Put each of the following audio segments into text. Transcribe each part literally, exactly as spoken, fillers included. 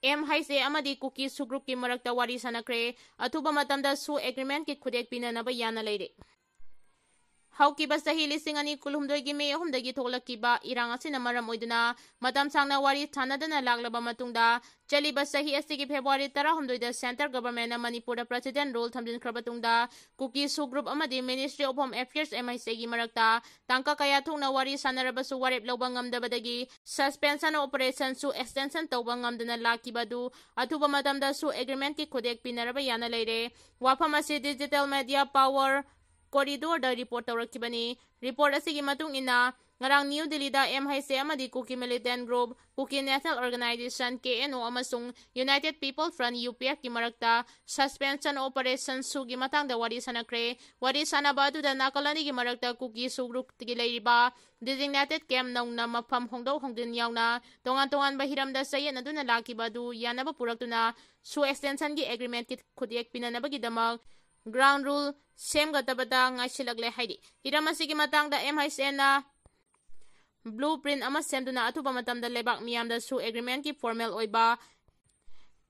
M H A ꯑꯃꯗꯤ ꯀꯨꯀꯤ ꯁꯨ ꯒ꯭ꯔꯨꯞꯀꯤ ꯃꯔꯛꯇ ꯋꯥꯔꯤ ꯁꯥꯟꯅꯈ꯭ꯔꯦ꯫ ꯑꯊꯨꯕ ꯃꯇꯝꯗ ꯁꯨ ꯑꯦꯒ꯭ꯔꯤꯃꯦꯟꯠꯀꯤ ꯈꯨꯠꯌꯦꯛ ꯄꯤꯅꯅꯕ ꯌꯥꯅ ꯂꯩꯔꯦ꯫ ꯍꯧꯈꯤꯕ ꯆꯍꯤ ꯂꯤꯁꯤꯡ ꯑꯅꯤ ꯀꯨꯟꯍꯨꯝꯗꯣꯏꯒꯤ ꯃꯦ ꯑꯍꯨꯝꯗꯒꯤ ꯊꯣꯛꯂꯛꯈꯤꯕ ꯏꯔꯥꯡ ꯑꯁꯤꯅ ꯃꯔꯝ ꯑꯣꯏꯗꯨꯅ ꯃꯇꯝ ꯁꯥꯡꯅ ꯋꯥꯔꯤ ꯁꯥꯟꯅꯗꯅ ꯂꯥꯛꯂꯕ ꯃꯇꯨꯡꯗ, ꯆꯠꯂꯤꯕ ꯆꯍꯤ ꯑꯁꯤꯒꯤ ꯐꯦꯕ꯭ꯔꯨꯋꯥꯔꯤ ꯇꯔꯥꯍꯨꯝꯗꯣꯏꯗ centre governmentꯅ ꯃꯅꯤꯄꯨꯔꯗ president rule ꯊꯝꯖꯤꯟꯈ꯭ꯔꯕ ꯇꯨꯡꯗ, ꯀꯨꯀꯤ ꯁꯨ ꯒ꯭ꯔꯨꯞ ꯑꯃꯗꯤ Ministry of Home Affairs, M H ꯑꯦꯒꯤ ꯃꯔꯛꯇ ꯇꯥꯡꯀꯛ ꯀꯌꯥ ꯊꯣꯛꯅ ꯋꯥꯔꯤ ꯁꯥꯟꯅꯔꯕꯁꯨ ꯋꯥꯔꯦꯞ ꯂꯧꯕ ꯉꯝꯗꯕꯗꯒꯤ suspension of operationꯁꯨ extension ꯇꯧꯕ ꯉꯝꯗꯅ ꯂꯥꯛꯈꯤꯕ ꯑꯗꯨ ꯑꯊꯨꯕ ꯃꯇꯝꯗꯁꯨ ꯑꯦꯒ꯭ꯔꯤꯃꯦꯟꯠꯀꯤ ꯈꯨꯠꯌꯦꯛ ꯄꯤꯅꯔꯕ ꯌꯥꯅ ꯂꯩꯔꯦ꯫ ꯋꯥꯐꯝ ꯑꯁꯤ Digital Media Power Corridorꯗ report ꯇꯧꯔꯛꯈꯤꯕꯅꯤ꯫ Report ꯑꯁꯤꯒꯤ ꯃꯇꯨꯡ ꯏꯟꯅ, ꯉꯔꯥꯡ ꯅ꯭ꯌꯨ ꯗꯤꯜꯂꯤꯗ ꯑꯦꯝ ꯑꯩꯆ ꯑꯦ ꯑꯃꯗꯤ Kuki militant group, Kuki National Organisation, K N O, ꯑꯃꯁꯨꯡ United People Front, U P ꯑꯦꯐꯀꯤ ꯃꯔꯛꯇ suspension operation ꯁꯨꯒꯤ ꯃꯇꯥꯡꯗ ꯋꯥꯔꯤ ꯁꯥꯟꯅꯈ꯭ꯔꯦ꯫ ꯋꯥꯔꯤ ꯁꯥꯟꯅꯕ ꯑꯗꯨꯗ ꯅꯥꯀꯜ ꯑꯅꯤꯒꯤ ꯃꯔꯛꯇ ꯀꯨꯀꯤ ꯁꯨ ꯒ꯭ꯔꯨꯞꯀꯤ ꯂꯩꯔꯤꯕ designated camp ꯅꯧꯅ ꯃꯐꯝ ꯍꯣꯡꯗꯣꯛ ꯍꯣꯡꯖꯤꯟ ꯌꯥꯎꯅ ꯇꯣꯉꯥꯟ ꯇꯣꯉꯥꯟꯕ ꯍꯤꯔꯝꯗ ꯆꯌꯦꯠꯅꯗꯨꯅ ꯂꯥꯛꯈꯤꯕ ꯑꯗꯨ ꯌꯥꯅꯕ ꯄꯨꯔꯛꯇꯨꯅ ꯁꯨ extensionꯒꯤ agreementꯀꯤ ꯈꯨꯠꯌꯦꯛ ꯄꯤꯅꯅꯕꯒꯤꯗꯃꯛ ground rule ꯁꯦꯝꯒꯗꯕꯗ ꯉꯥꯏꯁꯤꯜꯂꯛꯂꯦ ꯍꯥꯏꯔꯤ꯫ ꯍꯤꯔꯝ ꯑꯁꯤꯒꯤ ꯃꯇꯥꯡꯗ ꯑꯦꯝ ꯑꯩꯆ ꯑꯦꯅ blueprint ꯑꯃ ꯁꯦꯝꯗꯨꯅ ꯑꯊꯨꯕ ꯃꯇꯝꯗ ꯂꯩꯕꯥꯛ ꯃꯤꯌꯥꯝꯗꯁꯨ agreementꯀꯤ formal ꯑꯣꯏꯕ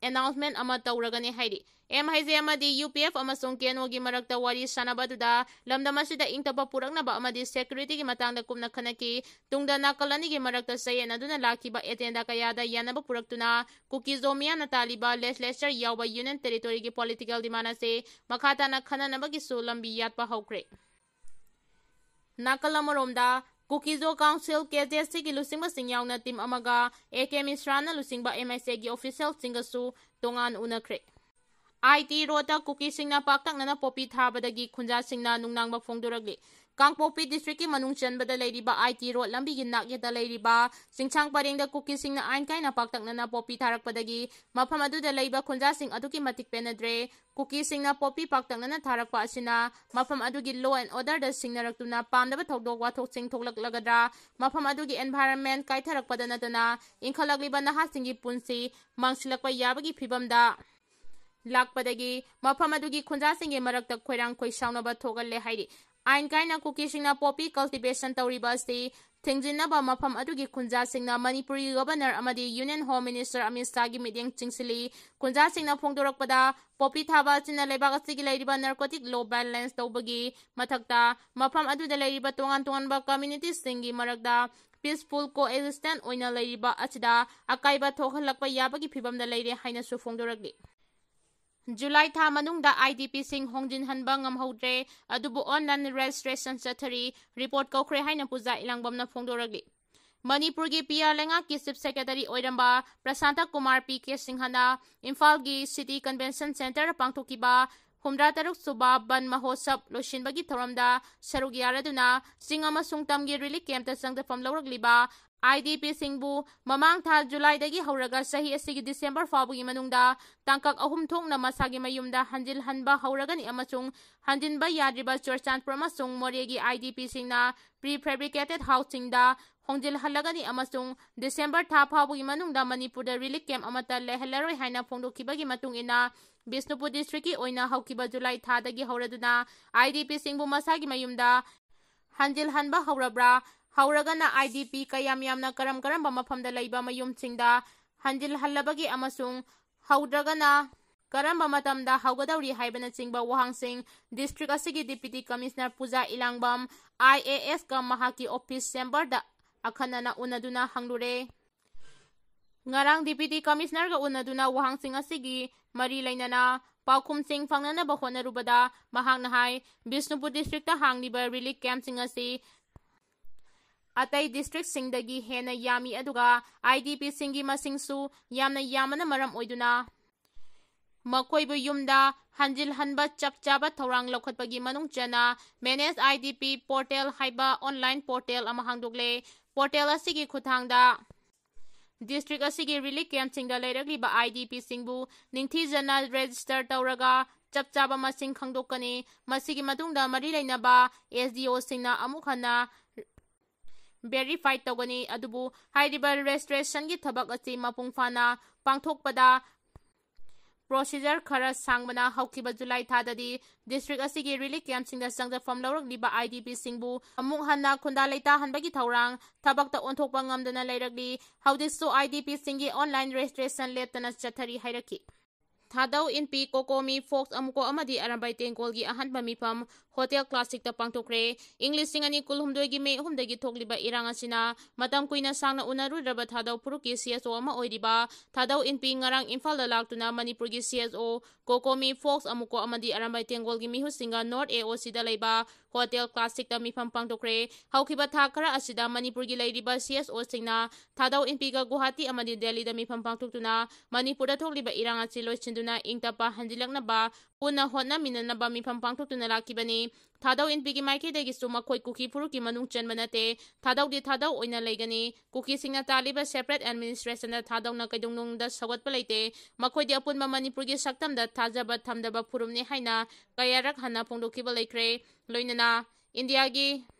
announcement ꯑꯃ ꯇꯧꯔꯒꯅꯤ ꯍꯥꯏꯔꯤ꯫ ꯑꯦꯝ ꯑꯩꯆ ꯑꯦ ꯑꯃꯗꯤ ꯌꯨ ꯄꯤ ꯑꯦꯐ ꯑꯃꯁꯨꯡ ꯀꯦ ꯑꯦꯟ ꯑꯣꯒꯤ ꯃꯔꯛꯇ ꯋꯥꯔꯤ ꯁꯥꯟꯅꯕ ꯑꯗꯨꯗ ꯂꯝꯗꯝ ꯑꯁꯤꯗ ꯏꯪ ꯇꯞꯄ ꯄꯨꯔꯛꯅꯕ ꯑꯃꯗꯤ securityꯒꯤ ꯃꯇꯥꯡꯗ ꯀꯨꯞꯅ ꯈꯟꯅꯈꯤ꯫ ꯇꯨꯡꯗ ꯅꯥꯀꯜ ꯑꯅꯤꯒꯤ ꯃꯔꯛꯇ ꯆꯌꯦꯠꯅꯗꯨꯅ ꯂꯥꯛꯈꯤꯕ agenda ꯀꯌꯥꯗ ꯌꯥꯅꯕ ꯄꯨꯔꯛꯇꯨꯅ ꯀꯨꯀꯤꯖꯣ ꯃꯤꯌꯥꯝꯅ ꯇꯥꯜꯂꯤꯕ legislature ꯌꯥꯎꯕ union territoryꯒꯤ political demand ꯑꯁꯤ ꯃꯈꯥ ꯇꯥꯅ ꯈꯟꯅꯅꯕꯒꯤꯁꯨ ꯂꯝꯕꯤ ꯌꯥꯠꯄ ꯍꯧꯈ꯭ꯔꯦ꯫ ꯅꯥꯀꯜ ꯑꯃꯔꯣꯝꯗ, ꯀꯨꯀꯤꯖꯣ council, ꯀꯦ ꯖꯦ ꯁꯤꯒꯤ ꯂꯨꯆꯤꯡꯕꯁꯤꯡ ꯌꯥꯎꯅ team ꯑꯃꯒ ꯑꯦ ꯀꯦ ꯃꯤꯁ꯭ꯔꯥꯅ ꯂꯨꯆꯤꯡꯕ ꯑꯦꯝ ꯑꯥꯏ ꯁꯤ ꯑꯦꯒꯤ officialꯁꯤꯡꯒꯁꯨ ꯇꯣꯉꯥꯟ ꯎꯅꯈ꯭ꯔꯦ꯫ ꯑꯥꯏ ꯇꯤ ꯔꯣꯗꯇ ꯀꯨꯀꯤꯁꯤꯡꯅ ꯄꯥꯛꯇꯛꯅꯅ ꯄꯣꯄꯤ ꯊꯥꯕꯗꯒꯤ ꯈꯨꯟꯖꯥꯁꯤꯡꯅ ꯅꯨꯡꯅꯥꯡꯕ ꯐꯣꯡꯗꯣꯔꯛꯂꯤ꯫ ꯀꯥꯡꯄꯣꯛꯄꯤ districtꯀꯤ ꯃꯅꯨꯡ ꯆꯟꯕꯗ ꯂꯩꯔꯤꯕ ꯑꯥꯏ ꯇꯤ ꯔꯣꯗ ꯂꯝꯕꯤꯒꯤ ꯅꯥꯛꯌꯦꯠꯇ ꯂꯩꯔꯤꯕ ꯆꯤꯡꯁꯥꯡ ꯄꯔꯦꯡꯗ ꯀꯨꯀꯤꯁꯤꯡꯅ ꯑꯥꯏꯟ ꯀꯥꯏꯅ ꯄꯥꯛꯇꯛꯅꯅ ꯄꯣꯄꯤ ꯊꯥꯔꯛꯄꯗꯒꯤ ꯃꯐꯝ ꯑꯗꯨꯗ ꯂꯩꯕ ꯈꯨꯟꯖꯥꯁꯤꯡ ꯑꯗꯨꯛꯀꯤ ꯃꯇꯤꯛ ꯄꯦꯟꯅꯗ꯭ꯔꯦ꯫ ꯀꯨꯀꯤꯁꯤꯡꯅ ꯄꯣꯄꯤ ꯄꯥꯛꯇꯛꯅꯅ ꯊꯥꯔꯛꯄ ꯑꯁꯤꯅ ꯃꯐꯝ ꯑꯗꯨꯒꯤ law and orderꯗ ꯁꯤꯡꯅꯔꯛꯇꯨꯅ ꯄꯥꯝꯗꯕ ꯊꯧꯗꯣꯛ ꯋꯥꯊꯣꯛꯁꯤꯡ ꯊꯣꯛꯂꯛꯂꯒꯗ꯭ꯔꯥ, ꯃꯐꯝ ꯑꯗꯨꯒꯤ environment ꯀꯥꯏꯊꯔꯛꯄꯗ ꯅꯠꯇꯅ ꯏꯟꯈꯠꯂꯛꯂꯤꯕ ꯅꯍꯥꯁꯤꯡꯒꯤ ꯄꯨꯟꯁꯤ ꯃꯥꯡꯁꯤꯜꯂꯛꯄ ꯌꯥꯕꯒꯤ ꯐꯤꯚꯝꯗ ꯂꯥꯛꯄꯗꯒꯤ ꯃꯐꯝ ꯑꯗꯨꯒꯤ ꯈꯨꯟꯖꯥꯁꯤꯡꯒꯤ ꯃꯔꯛꯇ ꯈꯣꯏꯔꯥꯡ ꯈꯣꯏꯁꯥꯎꯅꯕ ꯊꯣꯛꯍꯜꯂꯦ ꯍꯥꯏꯔꯤ꯫ ꯑꯥꯏꯟ ꯀꯥꯏꯅ ꯀꯨꯀꯤꯁꯤꯡꯅ ꯄꯣꯄꯤ cultivation ꯇꯧꯔꯤꯕ ꯑꯁꯤ ꯊꯤꯡꯖꯤꯟꯅꯕ ꯃꯐꯝ ꯑꯗꯨꯒꯤ ꯈꯨꯟꯖꯥꯁꯤꯡꯅ ꯃꯅꯤꯄꯨꯔꯒꯤ ꯒꯕꯔꯅꯔ ꯑꯃꯗꯤ ꯌꯨꯅꯤꯌꯟ ꯍꯣꯝ ꯃꯤꯅꯤꯁꯇꯔ ꯑꯃꯤꯠ ꯁꯥꯍꯒꯤ ꯃꯤꯠꯌꯦꯡ ꯆꯤꯡꯁꯤꯜꯂꯤ꯫ ꯈꯨꯟꯖꯥꯁꯤꯡꯅ ꯐꯣꯡꯗꯣꯔꯛꯄꯗ, ꯄꯣꯄꯤ ꯊꯥꯕ ꯑꯁꯤꯅ ꯂꯩꯕꯥꯛ ꯑꯁꯤꯒꯤ ꯂꯩꯔꯤꯕ ꯅꯥꯔꯀꯣꯇꯤꯛ ꯂꯣ ꯕꯦꯂꯦꯟꯁ ꯇꯧꯕꯒꯤ ꯃꯊꯛꯇ, ꯃꯐꯝ ꯑꯗꯨꯗ ꯂꯩꯔꯤꯕ ꯇꯣꯉꯥꯟ ꯇꯣꯉꯥꯟꯕ ꯀꯝꯃ꯭ꯌꯨꯅꯤꯇꯤꯁꯤꯡꯒꯤ ꯃꯔꯛꯇ ꯄꯤꯁꯐꯨꯜ ꯀꯣ ꯑꯦꯛꯖꯤꯁꯇꯦꯟꯁ ꯑꯣꯏꯅ ꯂꯩꯔꯤꯕ ꯑꯁꯤꯗ ꯑꯀꯥꯏꯕ ꯊꯣꯛꯍꯜꯂꯛꯄ ꯌꯥꯕꯒꯤ ꯐꯤꯕꯝꯗ ꯂꯩꯔꯦ ꯍꯥꯏꯅꯁꯨ ꯐꯣꯡꯗꯣꯔꯛꯂꯤ꯫ ꯖꯨꯂꯥꯏ ꯊꯥ ꯃꯅꯨꯡꯗ IDPꯁꯤꯡ ꯍꯣꯡꯖꯤꯟꯍꯟꯕ ꯉꯝꯍꯧꯗ꯭ꯔꯦ, ꯑꯗꯨꯕꯨ online registration ꯆꯠꯊꯔꯤ, report ꯀꯧꯈ꯭ꯔꯦ ꯍꯥꯏꯅ ꯄꯨꯖꯥ ꯏꯂꯥꯡꯕꯝꯅ ꯐꯣꯡꯗꯣꯔꯛꯂꯤ꯫ ꯃꯅꯤꯄꯨꯔꯒꯤ PR ꯂꯩꯉꯥꯛꯀꯤ Chief Secretary ꯑꯣꯏꯔꯝꯕ ꯄ꯭ꯔꯁꯥꯟꯇ ꯀꯨꯃꯥꯔ P K ꯁꯤꯡꯍꯅ ꯏꯝꯐꯥꯜꯒꯤ City Convention Centreꯗ ꯄꯥꯡꯊꯣꯛꯈꯤꯕ ꯍꯨꯝꯗ꯭ꯔꯥ ꯇꯔꯨꯛ ꯁꯨꯕ ꯕꯟ ꯃꯍꯣꯠꯁꯕ ꯂꯣꯏꯁꯤꯟꯕꯒꯤ ꯊꯧꯔꯝꯗ ꯁꯔꯨꯛ ꯌꯥꯔꯗꯨꯅ ꯆꯤꯡ ꯑꯃꯁꯨꯡ ꯇꯝꯒꯤ relief campꯇ ꯆꯪꯖꯐꯝ ꯂꯧꯔꯛꯂꯤꯕ IDPꯁꯤꯡꯕꯨ ꯃꯃꯥꯡ ꯊꯥ ꯖꯨꯂꯥꯏꯗꯒꯤ ꯍꯧꯔꯒ ꯆꯍꯤ ꯑꯁꯤꯒꯤ December ꯐꯥꯎꯕꯒꯤ ꯃꯅꯨꯡꯗ ꯇꯥꯡꯀꯛ ꯑꯍꯨꯝ ꯊꯣꯛꯅ ꯃꯁꯥꯒꯤ ꯃꯌꯨꯝꯗ ꯍꯟꯖꯤꯜꯍꯟꯕ ꯍꯧꯔꯒꯅꯤ ꯑꯃꯁꯨꯡ ꯍꯟꯖꯤꯟꯕ ꯌꯥꯗ꯭ꯔꯤꯕ ꯆꯨꯔꯆꯥꯟꯄꯨꯔ ꯑꯃꯁꯨꯡ ꯃꯣꯔꯦꯒꯤ IDPꯁꯤꯡꯅ prefabricated houseingꯗ ꯍꯣꯡꯖꯤꯜꯍꯜꯂꯒꯅꯤ ꯑꯃꯁꯨꯡ December ꯊꯥ ꯐꯥꯎꯕꯒꯤ ꯃꯅꯨꯡꯗ ꯃꯅꯤꯄꯨꯔꯗ relief camp ꯑꯃꯠꯇ ꯂꯩꯍꯜꯂꯔꯣꯏ ꯍꯥꯏꯅ ꯐꯣꯡꯗꯣꯛꯈꯤꯕꯒꯤ ꯃꯇꯨꯡ ꯏꯟꯅ, ꯕꯤꯁꯅꯨꯄꯨꯔ districtꯀꯤ ꯑꯣꯏꯅ ꯍꯧꯈꯤꯕ ꯖꯨꯂꯥꯏ ꯊꯥꯗꯒꯤ ꯍꯧꯔꯗꯨꯅ IDPꯁꯤꯡꯕꯨ ꯃꯁꯥꯒꯤ ꯃꯌꯨꯝꯗ ꯍꯟꯖꯤꯜꯍꯟꯕ ꯍꯧꯔꯕ꯭ꯔꯥ? ꯍꯧꯔꯒꯅ IDP ꯀꯌꯥꯝ ꯌꯥꯝꯅ ꯀꯔꯝ ꯀꯔꯝꯕ ꯃꯐꯝꯗ ꯂꯩꯕ ꯃꯌꯨꯝꯁꯤꯡꯗ ꯍꯟꯖꯤꯜꯍꯜꯂꯕꯒꯦ ꯑꯃꯁꯨꯡ ꯍꯧꯗ꯭ꯔꯒꯅ ꯀꯔꯝꯕ ꯃꯇꯝꯗ ꯍꯧꯒꯗꯧꯔꯤ ꯍꯥꯏꯕꯅꯆꯤꯡꯕ ꯋꯥꯍꯪꯁꯤꯡ district ꯑꯁꯤꯒꯤ Deputy Commissioner ꯄꯨꯖꯥ ꯏꯂꯥꯡꯕꯝ IASꯀ ꯃꯍꯥꯛꯀꯤ office chamberꯗ ꯑꯈꯟꯅꯅ ꯎꯅꯗꯨꯅ ꯍꯪꯂꯨꯔꯦ꯫ ꯉꯔꯥꯡ Deputy Commissionerꯒ ꯎꯅꯗꯨꯅ ꯋꯥꯍꯪꯁꯤꯡ ꯑꯁꯤꯒꯤ ꯃꯔꯤ ꯂꯩꯅꯅ ꯄꯥꯎꯈꯨꯝꯁꯤꯡ ꯐꯪꯅꯅꯕ ꯍꯣꯠꯅꯔꯨꯕꯗ, ꯃꯍꯥꯛꯅ ꯍꯥꯏ, ꯕꯤꯁꯅꯨꯄꯨꯔ districtꯇ ꯍꯥꯡꯂꯤꯕ relief campꯁꯤꯡ ꯑꯁꯤ ꯑꯇꯩ districtꯁꯤꯡꯗꯒꯤ ꯍꯦꯟꯅ ꯌꯥꯝꯃꯤ, ꯑꯗꯨꯒ IDPꯁꯤꯡꯒꯤ ꯃꯁꯤꯡꯁꯨ ꯌꯥꯝꯅ ꯌꯥꯝꯕꯅ ꯃꯔꯝ ꯑꯣꯏꯗꯨꯅ ꯃꯈꯣꯏꯕꯨ ꯌꯨꯝꯗ ꯍꯟꯖꯤꯜꯍꯟꯕ ꯆꯞ ꯆꯥꯕ ꯊꯧꯔꯥꯡ ꯂꯧꯈꯠꯄꯒꯤ ꯃꯅꯨꯡ ꯆꯟꯅ Manage IDP Portal ꯍꯥꯏꯕ online portal ꯑꯃ ꯍꯥꯡꯗꯣꯛꯂꯦ꯫ Portal ꯑꯁꯤꯒꯤ ꯈꯨꯠꯊꯥꯡꯗ district ꯑꯁꯤꯒꯤ relief campꯁꯤꯡꯗ ꯂꯩꯔꯛꯂꯤꯕ IDPꯁꯤꯡꯕꯨ ꯅꯤꯡꯊꯤꯖꯅ register ꯇꯧꯔꯒ ꯆꯞ ꯆꯥꯕ ꯃꯁꯤꯡ ꯈꯪꯗꯣꯛꯀꯅꯤ꯫ ꯃꯁꯤꯒꯤ ꯃꯇꯨꯡꯗ ꯃꯔꯤ ꯂꯩꯅꯕ SDOꯁꯤꯡꯅ ꯑꯃꯨꯛ ꯍꯟꯅ verify ꯇꯧꯒꯅꯤ꯫ ꯑꯗꯨꯕꯨ ꯍꯥꯏꯔꯤꯕ registrationꯒꯤ ꯊꯕꯛ ꯑꯁꯤ ꯃꯄꯨꯡ ꯐꯥꯅ ꯄꯥꯡꯊꯣꯛꯄꯗ ꯄ꯭ꯔꯣꯁꯤꯖꯔ ꯈꯔ ꯁꯥꯡꯕꯅ ꯍꯧꯈꯤꯕ ꯖꯨꯂꯥꯏ ꯊꯥꯗꯗꯤ ꯗꯤꯁꯇ꯭ꯔꯤꯛ ꯑꯁꯤꯒꯤ ꯔꯤꯂꯤꯐ ꯀꯦꯝꯞꯁꯤꯡꯗ ꯆꯪꯖꯐꯝ ꯂꯧꯔꯛꯂꯤꯕ ꯑꯥꯏ ꯗꯤ ꯄꯤꯁꯤꯡꯕꯨ ꯑꯃꯨꯛ ꯍꯟꯅ ꯈꯨꯟꯗꯥ ꯂꯩꯇꯥꯍꯟꯕꯒꯤ ꯊꯧꯔꯥꯡ ꯊꯕꯛꯇ ꯑꯣꯟꯊꯣꯛꯄ ꯉꯝꯗꯅ ꯂꯩꯔꯛꯂꯤ꯫ ꯍꯧꯖꯤꯛꯁꯨ ꯑꯥꯏ ꯗꯤ ꯄꯤꯁꯤꯡꯒꯤ ꯑꯣꯟꯂꯥꯏꯟ ꯔꯦꯖꯤꯁꯇ꯭ꯔꯦꯁꯟ ꯂꯦꯞꯇꯅ ꯆꯠꯊꯔꯤ ꯍꯥꯏꯔꯛꯈꯤ꯫ ꯊꯥꯗꯧ ꯏꯟꯄꯤ, ꯀꯣꯀꯣꯃꯤ, ꯐꯣꯛꯁ ꯑꯃꯨꯀꯣ ꯑꯃꯗꯤ ꯑꯔꯥꯝꯕꯥꯏ ꯇꯦꯡꯒꯣꯜꯒꯤ ꯑꯍꯥꯟꯕ ꯃꯤꯐꯝ ꯍꯣꯇꯦꯜ ꯀ꯭ꯂꯥꯁꯤꯛꯇ ꯄꯥꯡꯊꯣꯛꯈ꯭ꯔꯦ꯫ ꯏꯪ ꯂꯤꯁꯤꯡ ꯑꯅꯤ ꯀꯨꯟꯍꯨꯝꯗꯣꯏꯒꯤ ꯃꯦ ꯑꯍꯨꯝꯗꯒꯤ ꯊꯣꯛꯂꯤꯕ ꯏꯔꯥꯡ ꯑꯁꯤꯅ ꯃꯇꯝ ꯀꯨꯏꯅ ꯁꯥꯡꯅ ꯎꯅꯔꯨꯗ꯭ꯔꯕ ꯊꯥꯗꯧ ꯐꯨꯔꯨꯞꯀꯤ ꯁꯤ ꯑꯦꯁ ꯑꯣ ꯑꯃ ꯑꯣꯏꯔꯤꯕ ꯊꯥꯗꯧ ꯏꯟꯄꯤ ꯉꯔꯥꯡ ꯏꯝꯐꯥꯜꯗ ꯂꯥꯛꯇꯨꯅ ꯃꯅꯤꯄꯨꯔꯒꯤ ꯁꯤ ꯑꯦꯁ ꯑꯣ, ꯀꯣꯀꯣꯃꯤ, ꯐꯣꯛꯁ ꯑꯃꯨꯀꯣ ꯑꯃꯗꯤ ꯑꯔꯥꯝꯕꯥꯏ ꯇꯦꯡꯒꯣꯜꯒꯤ ꯃꯤꯍꯨꯠꯁꯤꯡꯒ ꯅꯣꯔꯠ ꯑꯦ ꯑꯣ ꯁꯤꯗ ꯂꯩꯕ ꯍꯣꯇꯦꯜ ꯀ꯭ꯂꯥꯁꯤꯛꯇ ꯃꯤꯐꯝ ꯄꯥꯡꯊꯣꯛꯈ꯭ꯔꯦ꯫ ꯍꯧꯈꯤꯕ ꯊꯥ ꯈꯔ ꯑꯁꯤꯗ ꯃꯅꯤꯄꯨꯔꯒꯤ ꯂꯩꯔꯤꯕ ꯁꯤ ꯑꯦꯁ ꯑꯣꯁꯤꯡꯅ ꯊꯥꯗꯧ ꯏꯟꯄꯤꯒ ꯒꯨꯋꯥꯍꯥꯇꯤ ꯑꯃꯗꯤ ꯗꯦꯜꯂꯤꯗ ꯃꯤꯐꯝ ꯄꯥꯡꯊꯣꯛꯇꯨꯅ ꯃꯅꯤꯄꯨꯔꯗ ꯊꯣꯛꯂꯤꯕ ꯏꯔꯥꯡ ꯑꯁꯤ ꯂꯣꯏꯁꯤꯟꯗꯨꯅ ꯏꯪ ꯇꯞꯄ ꯍꯟꯖꯤꯜꯂꯛꯅꯕ ꯄꯨꯟꯅ ꯍꯣꯠꯅꯃꯤꯟꯅꯅꯕ ꯃꯤꯐꯝ ꯄꯥꯡꯊꯣꯛꯇꯨꯅ ꯂꯥꯛꯈꯤꯕꯅꯤ꯫ ꯊꯥꯗꯧ ꯏꯟꯄꯤꯒꯤ ꯃꯥꯏꯀꯩꯗꯒꯤꯁꯨ ꯃꯈꯣꯏ ꯀꯨꯀꯤ ꯐꯨꯔꯨꯞꯀꯤ ꯃꯅꯨꯡ ꯆꯟꯕ ꯅꯠꯇꯦ꯫ ꯊꯥꯗꯧꯗꯤ ꯊꯥꯗꯧ ꯑꯣꯏꯅ ꯂꯩꯒꯅꯤ꯫ ꯀꯨꯀꯤꯁꯤꯡꯅ ꯇꯥꯜꯂꯤꯕ separate administrationꯗ ꯊꯥꯗꯧꯅ ꯀꯩꯗꯧꯅꯨꯡꯗ ꯁꯧꯒꯠꯄ ꯂꯩꯇꯦ꯫ ꯃꯈꯣꯏꯗꯤ ꯑꯄꯨꯟꯕ ꯃꯅꯤꯄꯨꯔꯒꯤ ꯁꯛꯇꯝꯗ ꯊꯥꯖꯕ ꯊꯝꯗꯕ ꯐꯨꯔꯨꯞꯅꯤ ꯍꯥꯏꯅ ꯀꯌꯥꯔꯛ ꯍꯟꯅ ꯐꯣꯡꯗꯣꯛꯈꯤꯕ ꯂꯩꯈ꯭ꯔꯦ꯫ ꯂꯣꯏꯅꯅ ꯏꯟꯗꯤꯌꯥꯒꯤ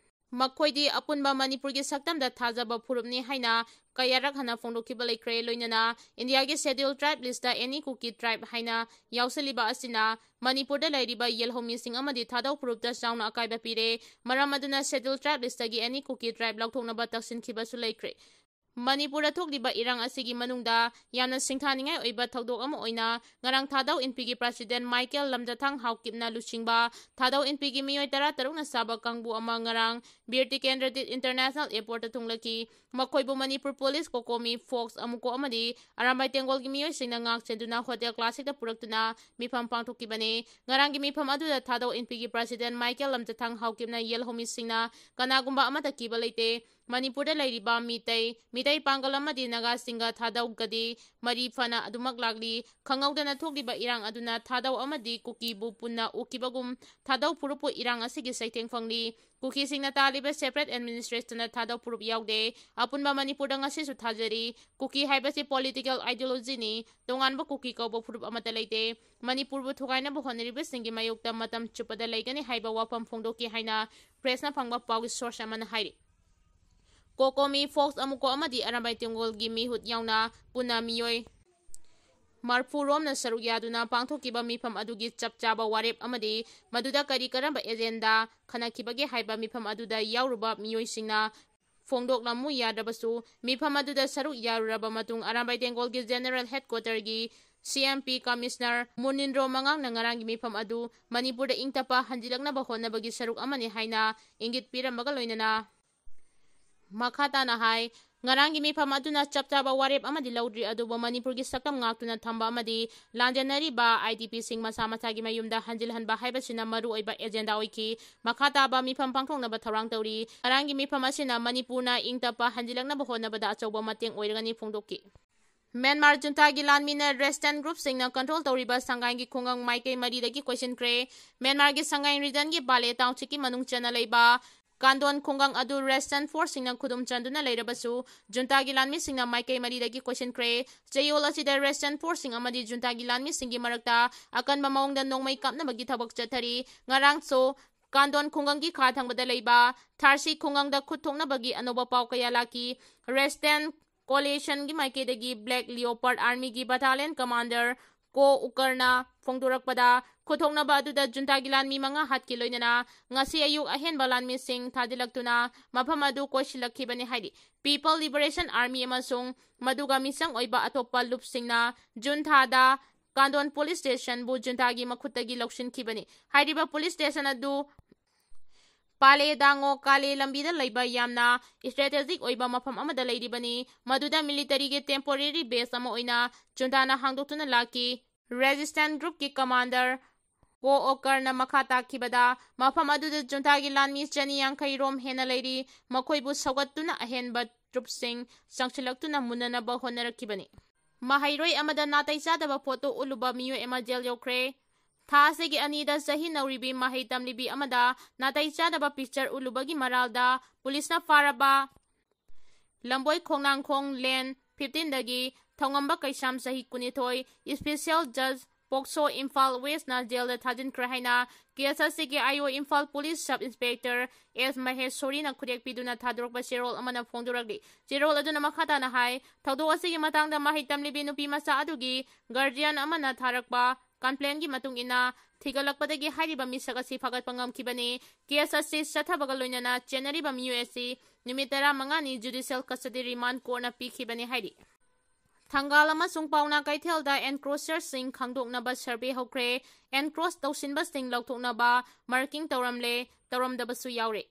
ꯃꯈꯣꯏꯗꯤ ꯑꯄꯨꯟꯕ ꯃꯅꯤꯄꯨꯔꯒꯤ ꯁꯛꯇꯝꯗ ꯊꯥꯖꯕ ꯐꯨꯔꯨꯞꯅꯤ ꯍꯥꯏꯅ ꯀꯌꯥꯔꯛ ꯍꯟꯅ ꯐꯣꯡꯗꯣꯛꯈꯤꯕ ꯂꯩꯈ꯭ꯔꯦ꯫ ꯂꯣꯏꯅꯅ ꯏꯟꯗꯤꯌꯥꯒꯤ schedule tribe listꯇ any ꯀꯨꯀꯤ tribe ꯍꯥꯏꯅ ꯌꯥꯎꯁꯤꯜꯂꯤꯕ ꯑꯁꯤꯅ ꯃꯅꯤꯄꯨꯔꯗ ꯂꯩꯔꯤꯕ ꯌꯦꯜꯍꯧꯃꯤꯁꯤꯡ ꯑꯃꯗꯤ ꯊꯥꯗꯧ ꯐꯨꯔꯨꯞꯇ ꯆꯥꯎꯅ ꯑꯀꯥꯏꯕ ꯄꯤꯔꯦ꯫ ꯃꯔꯝ ꯑꯗꯨꯅ schedule tribe listꯇꯒꯤ any ꯀꯨꯀꯤ tribe ꯂꯧꯊꯣꯛꯅꯕ ꯇꯛꯁꯤꯟꯈꯤꯕꯁꯨ ꯂꯩꯈ꯭ꯔꯦ꯫ ꯃꯅꯤꯄꯨꯔꯗ ꯊꯣꯛꯂꯤꯕ ꯏꯔꯥꯡ ꯑꯁꯤꯒꯤ ꯃꯅꯨꯡꯗ ꯌꯥꯝꯅ ꯁꯤꯡꯊꯥꯅꯤꯡꯉꯥꯏ ꯑꯣꯏꯕ ꯊꯧꯗꯣꯛ ꯑꯃ ꯑꯣꯏꯅ ꯉꯔꯥꯡ ꯊꯥꯗꯧ ꯏꯟꯄꯤꯒꯤ president ꯃꯥꯏꯀꯦꯜ ꯂꯝꯖꯊꯥꯡ ꯍꯥꯎꯀꯤꯞꯅ ꯂꯨꯆꯤꯡꯕ ꯊꯥꯗꯧ ꯏꯟꯄꯤꯒꯤ ꯃꯤꯑꯣꯏ ꯇꯔꯥ ꯇꯔꯨꯛꯅ ꯆꯥꯕ ꯀꯥꯡꯕꯨ ꯑꯃ ꯉꯔꯥꯡ ꯕꯤꯔ ꯇꯤꯀꯦꯟꯗ꯭ꯔꯖꯤꯠ International Airportꯇ ꯊꯨꯡꯂꯈꯤ꯫ ꯃꯈꯣꯏꯕꯨ ꯃꯅꯤꯄꯨꯔ ꯄꯨꯂꯤꯁ, ꯀꯣꯀꯣꯃꯤ, ꯐꯣꯛꯁ ꯑꯃꯨꯀꯣ ꯑꯃꯗꯤ ꯑꯔꯥꯝꯕꯥꯏ ꯇꯦꯡꯒꯣꯜꯒꯤ ꯃꯤꯑꯣꯏꯁꯤꯡꯅ ꯉꯥꯛ ꯁꯦꯟꯗꯨꯅ ꯍꯣꯇꯦꯜ ꯀ꯭ꯂꯥꯁꯤꯛꯇ ꯄꯨꯔꯛꯇꯨꯅ ꯃꯤꯐꯝ ꯄꯥꯡꯊꯣꯛꯈꯤꯕꯅꯤ꯫ ꯉꯔꯥꯡꯒꯤ ꯃꯤꯐꯝ ꯑꯗꯨꯗ ꯊꯥꯗꯧ ꯏꯟꯄꯤꯒꯤ president ꯃꯥꯏꯀꯦꯜ ꯂꯝꯖꯊꯥꯡ ꯍꯥꯎꯀꯤꯞꯅ ꯌꯦꯜꯍꯧꯃꯤꯁꯤꯡꯅ ꯀꯅꯥꯒꯨꯝꯕ ꯑꯃꯠꯇ ꯀꯤꯕ ꯂꯩꯇꯦ꯫ ꯃꯅꯤꯄꯨꯔꯗ ꯂꯩꯔꯤꯕ ꯃꯤꯇꯩ, ꯃꯤꯇꯩ ꯄꯥꯡꯒꯜ ꯑꯃꯗꯤ ꯅꯥꯒꯥꯁꯤꯡꯒ ꯊꯥꯗꯧꯒꯗꯤ ꯃꯔꯤ ꯐꯅ ꯑꯗꯨꯃꯛ ꯂꯥꯛꯂꯤ꯫ ꯈꯪꯍꯧꯗꯅ ꯊꯣꯛꯂꯤꯕ ꯏꯔꯥꯡ ꯑꯗꯨꯅ ꯊꯥꯗꯧ ꯑꯃꯗꯤ ꯀꯨꯀꯤꯕꯨ ꯄꯨꯟꯅ ꯎꯈꯤꯕꯒꯨꯝ ꯊꯥꯗꯧ ꯐꯨꯔꯨꯞꯄꯨ ꯏꯔꯥꯡ ꯑꯁꯤꯒꯤ ꯆꯩꯊꯦꯡ ꯐꯪꯂꯤ꯫ ꯀꯨꯀꯤꯁꯤꯡꯅ ꯇꯥꯜꯂꯤꯕ separate administrationꯗ ꯊꯥꯗꯧ ꯐꯨꯔꯨꯞ ꯌꯥꯎꯗꯦ꯫ ꯑꯄꯨꯟꯕ ꯃꯅꯤꯄꯨꯔꯗ ꯉꯁꯤꯁꯨ ꯊꯥꯖꯔꯤ꯫ ꯀꯨꯀꯤ ꯍꯥꯏꯕꯁꯤ political ideologyꯅꯤ꯫ ꯇꯣꯉꯥꯟꯕ ꯀꯨꯀꯤ ꯀꯧꯕ ꯐꯨꯔꯨꯞ ꯑꯃꯠꯇ ꯂꯩꯇꯦ꯫ ꯃꯅꯤꯄꯨꯔꯕꯨ ꯊꯨꯒꯥꯏꯅꯕ ꯍꯣꯠꯅꯔꯤꯕꯁꯤꯡꯒꯤ ꯃꯥꯌꯣꯛꯇ ꯃꯇꯝ ꯆꯨꯞꯄꯗ ꯂꯩꯒꯅꯤ ꯍꯥꯏꯕ ꯋꯥꯐꯝ ꯐꯣꯡꯗꯣꯛꯈꯤ ꯍꯥꯏꯅ pressꯅ ꯐꯪꯕ ꯄꯥꯎꯒꯤ source ꯑꯃꯅ ꯍꯥꯏꯔꯤ꯫ ꯀꯣꯀꯣꯃꯤ, ꯐꯣꯛꯁ ꯑꯃꯨꯀꯣ ꯑꯃꯗꯤ ꯑꯔꯥꯝꯕꯥꯏ ꯇꯦꯡꯒꯣꯜꯒꯤ ꯃꯤꯍꯨꯠ ꯌꯥꯎꯅ ꯄꯨꯟꯅ ꯃꯤꯑꯣꯏ ꯃꯔꯐꯨ ꯔꯣꯝꯅ ꯁꯔꯨꯛ ꯌꯥꯗꯨꯅ ꯄꯥꯡꯊꯣꯛꯈꯤꯕ ꯃꯤꯐꯝ ꯑꯗꯨꯒꯤ ꯆꯞ ꯆꯥꯕ ꯋꯥꯔꯦꯞ ꯑꯃꯗꯤ ꯃꯗꯨꯗ ꯀꯔꯤ ꯀꯔꯝꯕ ꯑꯦꯖꯦꯟꯗꯥ ꯈꯟꯅꯈꯤꯕꯒꯦ ꯍꯥꯏꯕ ꯃꯤꯐꯝ ꯑꯗꯨꯗ ꯌꯥꯎꯔꯨꯕ ꯃꯤꯑꯣꯏꯁꯤꯡꯅ ꯐꯣꯡꯗꯣꯛꯂꯝꯃꯨ ꯌꯥꯗ꯭ꯔꯕꯁꯨ, ꯃꯤꯐꯝ ꯑꯗꯨꯗ ꯁꯔꯨꯛ ꯌꯥꯔꯨꯔꯕ ꯃꯇꯨꯡ ꯑꯔꯥꯝꯕꯥꯏ ꯇꯦꯡꯒꯣꯜꯒꯤ ꯖꯦꯅꯔꯦꯜ ꯍꯦꯗꯀ꯭ꯋꯥꯇꯔꯒꯤ ꯁꯤ ꯑꯦꯝ ꯄꯤ ꯀꯃꯤꯁꯅꯔ ꯃꯨꯅꯤꯟꯗ꯭ꯔꯣ ꯃꯉꯥꯡꯅ ꯉꯔꯥꯡꯒꯤ ꯃꯤꯐꯝ ꯑꯗꯨ ꯃꯅꯤꯄꯨꯔꯗ ꯏꯪ ꯇꯞꯄ ꯍꯟꯖꯤꯜꯂꯛꯅꯕ ꯍꯣꯠꯅꯕꯒꯤ ꯁꯔꯨꯛ ꯑꯃꯅꯤ ꯍꯥꯏꯅ ꯏꯪꯒꯤꯠ ꯄꯤꯔꯝꯕꯒ ꯂꯣꯏꯅꯅ ꯃꯈꯥ ꯇꯥꯅ ꯍꯥꯏ, ꯉꯔꯥꯡꯒꯤ ꯃꯤꯐꯝ ꯑꯗꯨꯅ ꯆꯞ ꯆꯥꯕ ꯋꯥꯔꯦꯞ ꯑꯃꯗꯤ ꯂꯧꯗ꯭ꯔꯤ, ꯑꯗꯨꯕꯨ ꯃꯅꯤꯄꯨꯔꯒꯤ ꯁꯛꯇꯝ ꯉꯥꯛꯇꯨꯅ ꯊꯝꯕ ꯑꯃꯗꯤ ꯂꯥꯟꯖꯦꯟꯅꯔꯤꯕ ꯑꯥꯏ ꯗꯤ ꯄꯤꯁꯤꯡ ꯃꯁꯥ ꯃꯁꯥꯒꯤ ꯃꯌꯨꯝꯗ ꯍꯟꯖꯤꯜꯍꯟꯕ ꯍꯥꯏꯕꯁꯤꯅ ꯃꯔꯨꯑꯣꯏꯕ ꯑꯦꯖꯦꯟꯗꯥ ꯑꯣꯏꯈꯤ꯫ ꯃꯈꯥ ꯇꯥꯕ ꯃꯤꯐꯝ ꯄꯥꯡꯊꯣꯛꯅꯕ ꯊꯧꯔꯥꯡ ꯇꯧꯔꯤ꯫ ꯉꯔꯥꯡꯒꯤ ꯃꯤꯐꯝ ꯑꯁꯤꯅ ꯃꯅꯤꯄꯨꯔꯅ ꯏꯪ ꯇꯞꯄ ꯍꯟꯖꯤꯜꯂꯛꯅꯕ ꯍꯣꯠꯅꯕꯗ ꯑꯆꯧꯕ ꯃꯇꯦꯡ ꯑꯣꯏꯔꯒꯅꯤ ꯐꯣꯡꯗꯣꯛꯈꯤ꯫ ꯃ꯭ꯌꯥꯟꯃꯥꯔ ꯖꯨꯟꯇꯥꯒꯤ ꯂꯥꯟꯃꯤꯅ ꯔꯦꯁꯤꯁꯇꯦꯟ ꯒ꯭ꯔꯨꯞꯁꯤꯡꯅ ꯀꯟꯇ꯭ꯔꯣꯜ ꯇꯧꯔꯤꯕ ꯁꯪꯒꯥꯏꯒꯤ ꯈꯨꯡꯒꯪ ꯃꯥꯏꯀꯩ ꯃꯔꯤꯗꯒꯤ ꯀꯣꯏꯁꯤꯟꯈ꯭ꯔꯦ꯫ ꯃ꯭ꯌꯥꯟꯃꯥꯔꯒꯤ ꯁꯪꯒꯥꯏ ꯔꯤꯖꯟꯒꯤ ꯕꯥꯂꯦ ꯇꯥꯎꯟꯁꯤꯞꯀꯤ ꯃꯅꯨꯡ ꯆꯟꯅ ꯂꯩꯕ ꯀꯥꯟꯗꯣꯟ ꯈꯨꯡꯒꯪ ꯑꯗꯨ ꯔꯦꯁꯤꯁꯇꯦꯟ ꯐꯣꯔꯁꯁꯤꯡꯅ ꯈꯨꯗꯨꯝ ꯆꯟꯗꯨꯅ ꯂꯩꯔꯕꯁꯨ, ꯖꯨꯟꯇꯥꯒꯤ ꯂꯥꯟꯃꯤꯁꯤꯡꯅ ꯃꯥꯏꯀꯩ ꯃꯔꯤꯗꯒꯤ ꯀꯣꯏꯁꯤꯟꯈ꯭ꯔꯦ꯫ ꯆꯌꯣꯜ ꯑꯁꯤꯗ ꯔꯦꯁꯤꯁꯇꯦꯟ ꯐꯣꯔꯁꯁꯤꯡ ꯑꯃꯗꯤ ꯖꯨꯟꯇꯥꯒꯤ ꯂꯥꯟꯃꯤꯁꯤꯡꯒꯤ ꯃꯔꯛꯇ ꯑꯀꯟꯕ ꯃꯑꯣꯡꯗ ꯅꯣꯡꯃꯩ ꯀꯥꯞꯅꯕꯒꯤ ꯊꯕꯛ ꯆꯠꯊꯔꯤ꯫ ꯉꯔꯥꯡꯁꯨ ꯀꯥꯟꯗꯣꯟ ꯈꯨꯡꯒꯪꯒꯤ ꯈꯥ ꯊꯪꯕꯗ ꯂꯩꯕ ꯊꯥꯔꯁꯤ ꯈꯨꯡꯒꯪꯗ ꯈꯨꯠ ꯊꯣꯛꯅꯕꯒꯤ ꯑꯅꯧꯕ ꯄꯥꯎ ꯀꯌꯥ ꯂꯥꯛꯈꯤ꯫ ꯔꯦꯁꯤꯁꯇꯦꯟ ꯀꯣꯂꯤꯁꯟꯒꯤ ꯃꯥꯏꯀꯩꯗꯒꯤ ꯕ꯭ꯂꯦꯛ ꯂꯤꯑꯣꯄꯥꯔꯗ ꯑꯥꯔꯃꯤꯒꯤ ꯕꯇꯥꯂꯤꯌꯟ ꯀꯃꯥꯟꯗꯔ ꯀꯣ ꯎꯀꯔꯅ ꯐꯣꯡꯗꯣꯔꯛꯄꯗ, ꯈꯨꯠꯊꯣꯛꯅꯕ ꯑꯗꯨꯗ ꯖꯨꯟꯇꯥꯒꯤ ꯂꯥꯟꯃꯤ ꯃꯉꯥ ꯍꯥꯠꯈꯤ, ꯂꯣꯏꯅꯅ ꯉꯁꯤ ꯑꯌꯨꯛ ꯑꯍꯦꯟꯕ ꯂꯥꯟꯃꯤꯁꯤꯡ ꯊꯥꯖꯤꯜꯂꯛꯇꯨꯅ ꯃꯐꯝ ꯑꯗꯨ ꯀꯣꯏꯁꯤꯜꯂꯛꯈꯤꯕꯅꯤ ꯍꯥꯏꯔꯤ꯫ ꯄꯤꯄꯜ ꯂꯤꯕꯔꯦꯁꯟ ꯑꯥꯔꯃꯤ ꯑꯃꯁꯨꯡ ꯃꯗꯨꯒ ꯃꯤꯆꯪ ꯑꯣꯏꯕ ꯑꯇꯣꯞꯄ ꯂꯨꯞꯁꯤꯡꯅ ꯖꯨꯟ ꯊꯥꯗ ꯀꯥꯟꯗꯣꯟ ꯄꯨꯂꯤꯁ ꯁ꯭ꯇꯦꯁꯟꯕꯨ ꯖꯨꯟꯇꯥꯒꯤ ꯃꯈꯨꯠꯇꯒꯤ ꯂꯧꯁꯤꯟꯈꯤꯕꯅꯤ꯫ ꯍꯥꯏꯔꯤꯕ ꯄꯨꯂꯤꯁ ꯁ꯭ꯇꯦꯁꯟ ꯑꯗꯨ ꯄꯥꯂꯦ ꯗꯥꯉꯣ ꯀꯥꯂꯦ ꯂꯝꯕꯤꯗ ꯂꯩꯕ ꯌꯥꯝꯅ ꯏꯁꯇ꯭ꯔꯦꯇꯦꯖꯤꯛ ꯑꯣꯏꯕ ꯃꯐꯝ ꯑꯃꯗ ꯂꯩꯔꯤꯕꯅꯤ, ꯃꯗꯨꯗ ꯃꯤꯂꯤꯇꯔꯤꯒꯤ ꯇꯦꯝꯄꯣꯔꯦꯔꯤ ꯕꯦꯁ ꯑꯃ ꯑꯣꯏꯅ ꯖꯨꯟꯇꯥꯅ ꯍꯥꯡꯗꯣꯛꯇꯨꯅ ꯂꯥꯛꯈꯤ꯫ ꯔꯦꯖꯤꯁꯇꯦꯟ ꯒ꯭ꯔꯨꯞꯀꯤ ꯀꯃꯥꯟꯗꯔ ꯀꯣ ꯑꯣꯀꯔꯅ ꯃꯈꯥ ꯇꯥꯈꯤꯕꯗ, ꯃꯐꯝ ꯑꯗꯨꯗ ꯖꯨꯟꯇꯥꯒꯤ ꯂꯥꯟꯃꯤ ꯆꯅꯤ ꯌꯥꯡꯈꯩ ꯔꯣꯝ ꯍꯦꯟꯅ ꯂꯩꯔꯤ, ꯃꯈꯣꯏꯕꯨ ꯁꯧꯒꯠꯇꯨꯅ ꯑꯍꯦꯟꯕ ꯇ꯭ꯔꯨꯞꯁꯤꯡ ꯆꯪꯁꯤꯜꯂꯛꯇꯨꯅ ꯃꯨꯟꯅꯅꯕ ꯍꯣꯠꯅꯔꯛꯈꯤꯕꯅꯤ꯫ ꯃꯍꯩꯔꯣꯏ ꯑꯃꯗ ꯅꯥꯇꯩ ꯆꯥꯗꯕ ꯐꯣꯇꯣ ꯎꯠꯂꯨꯕ ꯃꯤꯑꯣꯏ ꯑꯃ ꯖꯦꯜ ꯌꯧꯈ꯭ꯔꯦ꯫ ꯊꯥ ꯑꯁꯤꯒꯤ ꯑꯅꯤꯗ ꯆꯍꯤ ꯅꯧꯔꯤꯕꯤ ꯃꯍꯩ ꯇꯝꯂꯤꯕꯤ ꯑꯃꯗ ꯅꯥꯇꯩ ꯆꯥꯗꯕ ꯄꯤꯛꯆꯔ ꯎꯠꯂꯨꯕꯒꯤ ꯃꯔꯥꯜꯗ ꯄꯨꯂꯤꯁꯅ ꯐꯥꯔꯕ ꯂꯝꯕꯣꯏ ꯈꯣꯡꯅꯥꯡꯈꯣꯡ ꯂꯦꯟ ꯐꯤꯐꯇꯤꯟꯗꯒꯤ ꯊꯧꯉꯝꯕ ꯀꯩꯁꯥꯝ ꯆꯍꯤ ꯀꯨꯟꯅꯤꯊꯣꯏ, ꯏꯁꯄꯤꯁꯦꯜ ꯖꯖ ꯄꯣꯛꯁꯣ ꯏꯝꯐꯥꯜ ꯋꯦꯁꯅ ꯖꯦꯜꯗ ꯊꯥꯖꯤꯟꯈ꯭ꯔꯦ ꯍꯥꯏꯅ ꯀꯦ ꯑꯦꯁ ꯑꯥꯔ ꯁꯤꯒꯤ I O Imphal police sub inspector S ꯃꯍꯦꯁꯣꯔꯤꯅ ꯈꯨꯔꯦꯛ ꯄꯤꯗꯨꯅ ꯊꯥꯗꯣꯔꯛꯄ ꯆꯦꯔꯣꯜ ꯑꯃꯅ ꯐꯣꯡꯗꯣꯔꯛꯂꯤ꯫ ꯆꯦꯔꯣꯜ ꯑꯗꯨꯅ ꯃꯈꯥ ꯇꯥꯅ ꯍꯥꯏ, ꯊꯧꯗꯣꯛ ꯑꯁꯤꯒꯤ ꯃꯇꯥꯡꯗ ꯃꯍꯩ ꯇꯝꯂꯤꯕꯤ ꯅꯨꯄꯤ ꯃꯆꯥ ꯑꯗꯨꯒꯤ ꯒꯥꯔꯖꯤꯌꯥꯟ ꯑꯃꯅ ꯊꯥꯔꯛꯄ ꯀꯝꯄ꯭ꯂꯦꯟꯒꯤ ꯃꯇꯨꯡ ꯏꯟꯅ ꯊꯤꯒꯠꯂꯛꯄꯗꯒꯤ ꯍꯥꯏꯔꯤꯕ ꯃꯤꯁꯛ ꯑꯁꯤ ꯐꯥꯒꯠꯄ ꯉꯝꯈꯤꯕꯅꯤ꯫ ꯀꯦꯁ ꯑꯁꯤ ꯆꯠꯊꯕꯒ ꯂꯣꯏꯅꯅ ꯆꯦꯟꯅꯔꯤꯕ ꯃꯤꯑꯣꯏ ꯑꯁꯤ ꯅꯨꯃꯤꯠ ꯇꯔꯥꯃꯉꯥꯅꯤ ꯖꯨꯗꯤꯁꯤꯌꯦꯜ ꯀꯁꯇꯗꯤ ꯔꯤꯃꯥꯟ ꯀꯣꯔꯠꯅ ꯄꯤꯈꯤꯕꯅꯤ ꯍꯥꯏꯔꯤ꯫ ꯊꯪꯒꯥꯜ ꯑꯃꯁꯨꯡ ꯄꯥꯎꯅꯥ ꯀꯩꯊꯦꯜꯗ ꯑꯦꯟꯀ꯭ꯔꯣꯆꯔꯁꯤꯡ ꯈꯪꯗꯣꯛꯅꯕ ꯁꯔꯚꯦ ꯍꯧꯈ꯭ꯔꯦ꯫ ꯑꯦꯟꯀ꯭ꯔꯣꯆ ꯇꯧꯁꯤꯟꯕꯁꯤꯡ ꯂꯧꯊꯣꯛꯅꯕ ꯃꯥꯔꯀꯤꯡ ꯇꯧꯔꯝꯂꯦ, ꯇꯧꯔꯝꯗꯕꯁꯨ ꯌꯥꯎꯔꯦ꯫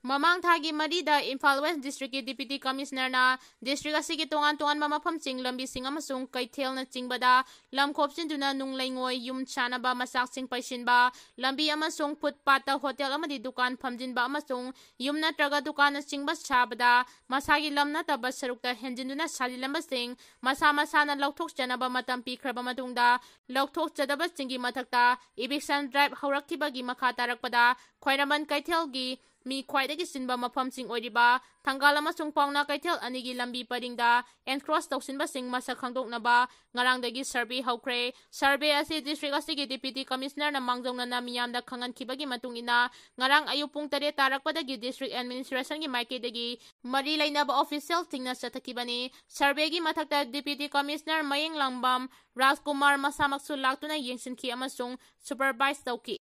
ꯃꯃꯥꯡ ꯊꯥꯒꯤ ꯃꯔꯤꯗ ꯏꯝꯐꯥꯜ ꯋꯦꯁ ꯗꯤꯁꯇ꯭ꯔꯤꯛꯀꯤ ꯗꯤꯄ꯭ꯌꯨꯇꯤ ꯀꯃꯤꯁꯅꯔꯅ ꯗꯤꯁꯇ꯭ꯔꯤꯛ ꯑꯁꯤꯒꯤ ꯇꯣꯉꯥꯟ ꯇꯣꯉꯥꯟꯕ ꯃꯐꯝꯁꯤꯡ, ꯂꯝꯕꯤꯁꯤꯡ ꯑꯃꯁꯨꯡ ꯀꯩꯊꯦꯜꯅꯆꯤꯡꯕꯗ ꯂꯝ ꯈꯣꯞꯆꯤꯟꯗꯨꯅ ꯅꯨꯡ ꯂꯩꯉꯣꯏ, ꯌꯨꯝ ꯁꯥꯅꯕ ꯃꯆꯥꯛꯁꯤꯡ ꯄꯩꯁꯤꯟꯕ, ꯂꯝꯕꯤ ꯑꯃꯁꯨꯡ ꯐꯨꯠꯄꯥꯠꯇ ꯍꯣꯇꯦꯜ ꯑꯃꯗꯤ ꯗꯨꯀꯥꯟ ꯐꯝꯖꯤꯟꯕ ꯑꯃꯁꯨꯡ ꯌꯨꯝ ꯅꯠꯇ꯭ꯔꯒ ꯗꯨꯀꯥꯟꯅꯆꯤꯡꯕ ꯁꯥꯕꯗ ꯃꯁꯥꯒꯤ ꯂꯝ ꯅꯠꯇꯕ ꯁꯔꯨꯛꯇ ꯍꯦꯟꯖꯤꯟꯗꯨꯅ ꯁꯥꯖꯤꯜꯂꯝꯕꯁꯤꯡ ꯃꯁꯥ ꯃꯁꯥꯅ ꯂꯧꯊꯣꯛꯆꯅꯕ ꯃꯇꯝ ꯄꯤꯈ꯭ꯔꯕ ꯃꯇꯨꯡꯗ, ꯂꯧꯊꯣꯛꯆꯗꯕꯁꯤꯡꯒꯤ ꯃꯊꯛꯇ ꯏꯚꯤꯛꯁꯟ ꯗ꯭ꯔꯥꯏꯚ ꯍꯧꯔꯛꯈꯤꯕꯒꯤ ꯃꯈꯥ ꯇꯥꯔꯛꯄꯗ ꯈ꯭ꯋꯥꯏꯔꯝꯕꯟ ꯀꯩꯊꯦꯜꯒꯤ ꯃꯤ ꯈ꯭ꯋꯥꯏꯗꯒꯤ ꯆꯤꯟꯕ ꯃꯐꯝꯁꯤꯡ ꯑꯣꯏꯔꯤꯕ ꯊꯪꯒꯥꯜ ꯑꯃꯁꯨꯡ ꯄꯥꯎꯅꯥ ꯀꯩꯊꯦꯜ ꯑꯅꯤꯒꯤ ꯂꯝꯕꯤ ꯄꯔꯤꯡꯗ ꯑꯦꯟꯀ꯭ꯔꯣꯆ ꯇꯧꯁꯤꯟꯕꯁꯤꯡ ꯃꯁꯛ ꯈꯪꯗꯣꯛꯅꯕ ꯉꯔꯥꯡꯗꯒꯤ ꯁꯔꯚꯦ ꯍꯧꯈ꯭ꯔꯦ꯫ ꯁꯔꯚꯦ ꯑꯁꯤ ꯗꯤꯁꯇ꯭ꯔꯤꯛ ꯑꯁꯤꯒꯤ ꯗꯤꯄ꯭ꯌꯨꯇꯤ ꯀꯃꯤꯁꯅꯔꯅ ꯃꯥꯡꯖꯧꯅꯅ ꯃꯤꯌꯥꯝꯗ ꯈꯪꯍꯟꯈꯤꯕꯒꯤ ꯃꯇꯨꯡ ꯏꯟꯅ ꯉꯔꯥꯡ ꯑꯌꯨꯛ ꯄꯨꯡ ꯇꯔꯦꯠ ꯇꯥꯔꯛꯄꯗꯒꯤ ꯗꯤꯁꯇ꯭ꯔꯤꯛ ꯑꯦꯗꯃꯤꯅꯤꯁꯇ꯭ꯔꯦꯁꯟꯒꯤ ꯃꯥꯏꯀꯩꯗꯒꯤ ꯃꯔꯤ ꯂꯩꯅꯕ ꯑꯣꯐꯤꯁꯤꯌꯦꯜꯁꯤꯡꯅ ꯆꯠꯊꯈꯤꯕꯅꯤ꯫ ꯁꯔꯚꯦꯒꯤ ꯃꯊꯛꯇ ꯗꯤꯄ꯭ꯌꯨꯇꯤ ꯀꯃꯤꯁꯅꯔ ꯃꯌꯦꯡꯂꯥꯡꯕꯝ ꯔꯥꯖꯀꯨꯃꯥꯔ ꯃꯁꯥꯃꯛꯁꯨ ꯂꯥꯛꯇꯨꯅ ꯌꯦꯡꯁꯤꯟꯈꯤ ꯑꯃꯁꯨꯡ ꯁꯨꯄꯔꯚꯥꯏꯖ ꯇꯧꯈꯤ꯫